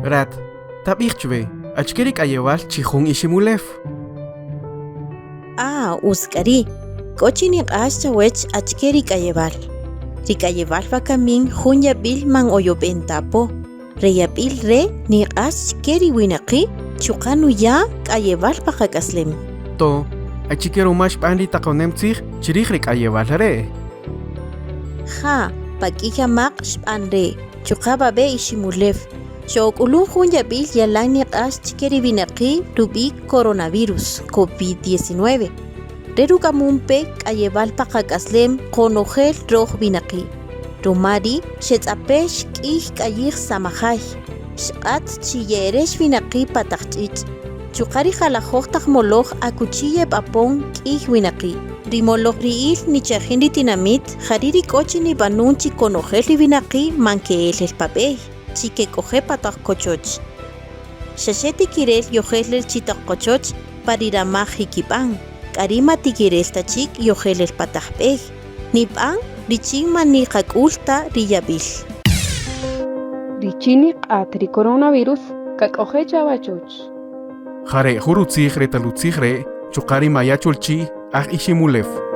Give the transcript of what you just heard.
Rat, tab'ij chwe, achike ri k'ayewal chi jun Iximulew? Ah, utz k'a ri', k'o chi niq'ax chawech achike ri k'ayewal. Ri k'ayewal wakamin jun yab'il man oyob'en ta apo. Re yab'il re' niq'ax chke ri winaqi' chuqa' nuya' k'ayewal pa qak'aslem. To, achike ruma xb'an ri taqonem tzij chrij re k'ayewal re'? Ja, pa k'iy amaq' xb'an re', chuqa' wawe' Iximulew. Xo'ok'ulun jun yab'il yalan niq'ax chke ri winaqi' rub'i' coronavirus, COVID-19. Re ruk'amun pe k'ayewal pa qak'aslem qonojel röj winaqi'. Ruma ri' xetz'apex k'ïy k'ayij samajay, xq'at chi ye'erex winaqi' pa taq ch'ich', chuqa' ri jalajöj taq moloj akuchi yeb'apon k'ïy winaqi'. Ri molojri'ïl nichajin ri tinamït ja ri' ri k'o chi nib'anun chi konojel ri winaqi' man ke'el el pa b'ey, chi kek'oje' pa taq kochoch. Xa xe tikirel yojel el chi taq qochoch pa ri ramaj jikib'an, k'a ri' ma tikirel ta chik yojel el pa taq b'ey, nib'an richin ma niqak'ül ta ri yab'il. Richin niq'ät ri coronavirus kak'oje' chawachoch. Ja re' jun rutzij re talutzij re' chuqa' ri Maya Cholchi' aj Iximulew.